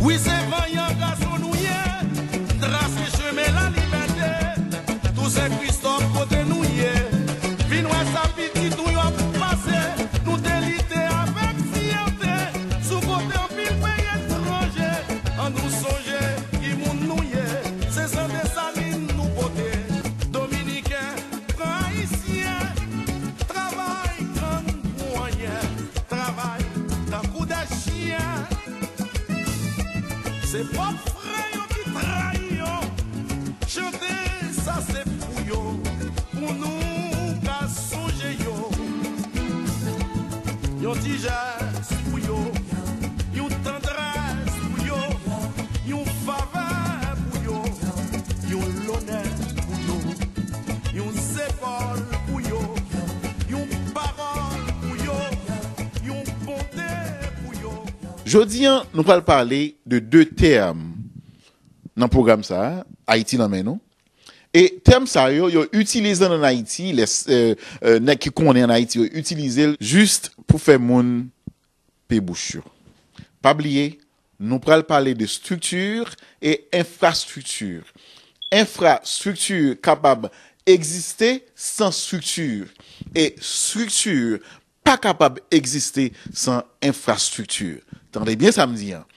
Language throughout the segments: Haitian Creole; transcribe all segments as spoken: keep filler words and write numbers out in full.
Wi, se vanyan gason nou ye, n trase chemen lalibète. Tousen Kristòf kote nou ye, vin wè sa pitit ou yo ap pase. Nou te lite avèk fyète sou kote anpil peyi etranje. An nou sonje ki moun nou ye, se san Desalin nou pote. Dominiken, pran Ayisyen, travay grann pou anyen, travay tankou de chyen. Se pòp frè yo ki trayi yo. Chante sa se pou yo, pou nou ka sonje yo. Yon ti jès pou yo, yon tandrès pou yo, yon favè pou yo, yon lonè pou yo, yon zepòl pou yo, yon pawòl pou yo, yon bonte pou yo. Jodi a, nou pral pale de de tèm nan pwogram sa a, Ayiti nan men nou. E tèm sa yo, yo itilize ann Ayiti, lè, euh, euh, nèg ki konnen ann Ayiti, yo itilize l jis pou fè moun pe bouch yo. Pa bliye, nou pral pale de structure et infrastructure. Infrastructure kapab egziste san structure. E structure pa kapab egziste san infrastructure. Tande byen sa m di an.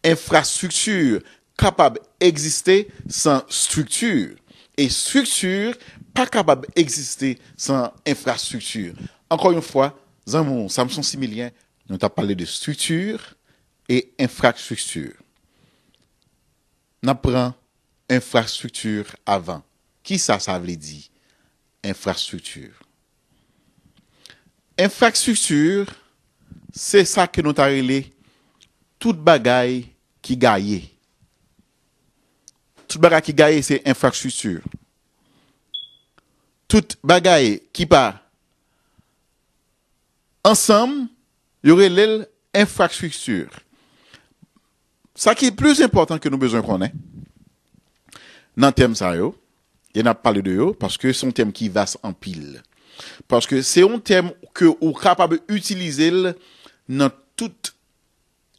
Infrastructure kapab egziste san structure. E structure pa kapab egziste san infrastructure. Ankò yon fwa, zanmi w Samson Similyen, nou t ap pale de structure et infrastructure. N ap pran infrastructure avan. Kisa sa vle di, infrastructure? Infrastructure, se sa ke nou ta rele tout bagay ki gaye. Tout bagay ki gaye, se infrastructure. Tout bagay ki pa ansanm, yo rele l infrastructure. Sa ki plis enpòtan ke nou bezwen konnen nan tèm sa yo, e n ap pale de yo, paske se yon tèm ki vas anpil. Paske se yon tèm ke ou kapab itilize l nan tout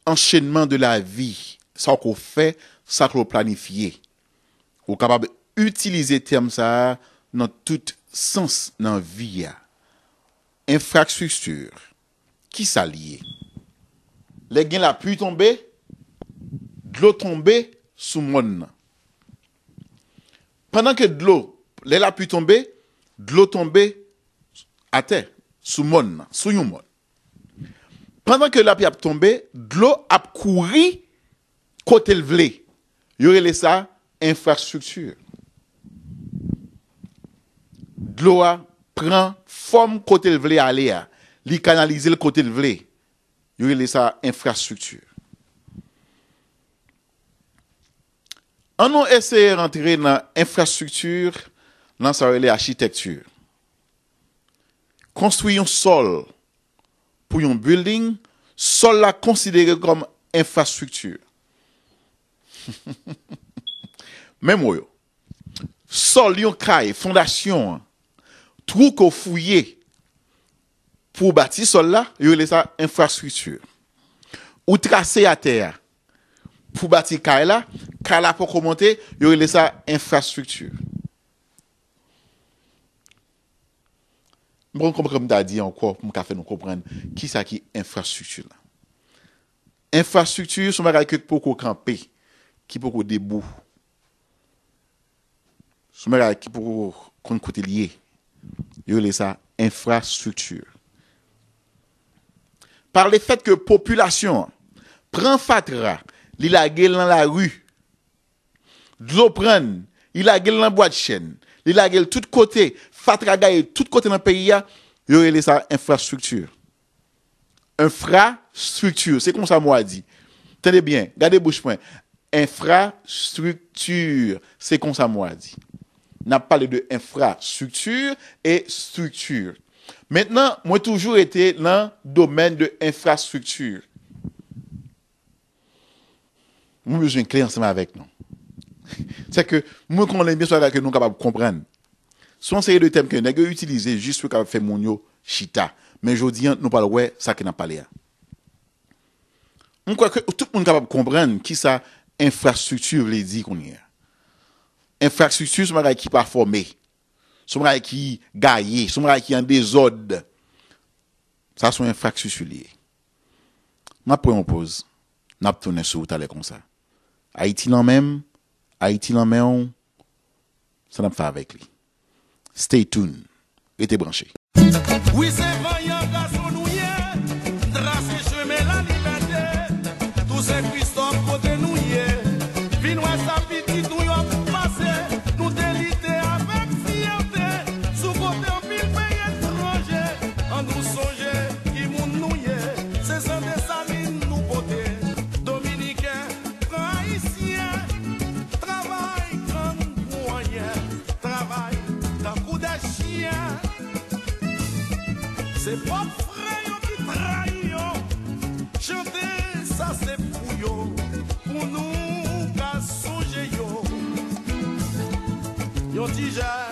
anchenman de la vi, sa w ko fè, sa ke w planifye. Ou kapab itilize tèm sa a nan tout sans nan vi a. Enfrastrikti, kisa l ye? Lè gen lapli tonbe, dlo tonbe sou mòn nan. Pandan ke dlo, lè lapli tonbe, dlo tonbe atè, sou mòn nan, sou yon mòn. Pandan ke lapli ap tonbe, dlo ap kouri kote l vle. Yo rele sa enfrastrikti. Dlo a pran fòm kote l vle ale a. Li kanalize l kote l vle. Yo rele sa enfrastrikti. Ann nou eseye rantre nan enfrastrikti, nan sa yo rele achitekti. Konstwi yon sòl pou yon building, sòl la konsidere kòm enfrastrikti. Men mo yo. Sòl yon kay, fondasyon an, twou ke w fouye pou w bati sòl la, yo rele sa enfrastrikti. Ou trase atè a pou w bati kay la, kay la poko monte, yo rele sa enfrastrikti. M poko konprann m ta di ankò pou m ka fè nou konprann kisa ki enfrastrikti la. Enfrastrikti se yon bagay ki poko kanpe, ki poko debou. Se yon bagay ki poko konn kote l ye. Yo rele sa enfrastrikti. Pa lefèt ke popilasyon an pran fatra, li lage l nan lari, dlo pran l, li lage l nan bwat chèn, li lage l tout kote, fatra gaye tout kote nan peyi a, yo rele sa enfrastrikti. Enfrastrikti, se konsa mo a di. Tande byen, gade bouch mwen. Enfrastrikti, se konsa mo a di. N ap pale de enfrastrikti e strikti. Mentnan, mwen toujou rete nan domèn de enfrastrikti. Mwen bezwen klè ansanm avèk nou. Se ke mwen konnen byen sa ke nou kapab konprann. Se yon seri de tèm ke nèg yo itilize jis pou yo kapab fè moun yo chita. Men jodi a, nou pral wè sa ke n ap pale a. M kwè ke tout moun kapab konprann kisa enfrastrikti vle di kounye a. Enfrastrikti se yon bagay ki pa fòme, se yon bagay ki gaye, se yon bagay ki an dezòd. Sa se yon enfrastrikti li ye. M ap pran yon poz. N ap tounen sou ou talè konsa. Ayiti nan men m, Ayiti nan men w, sa n ap fè avèk li? Stay tuned. Rete branche. Wi, se vanyan gason nou ye, trase chemen lalibète. Tousen Kristòf, kote nou ye? Vin wè sa pitit nou yo ap pase. Nou te lite avèk fyète sou kote anpil peyi etranje. Ann nou sonje ki moun nou ye. Se san Desalin nou pote. Dominiken, pran Ayisyen, travay granmoun pou anyen, travay tankou de chyen. Se pwòp frè yo ki trayi yo. Chante sa se pou yo, pou nou ka sonje yo. Yon ti jèn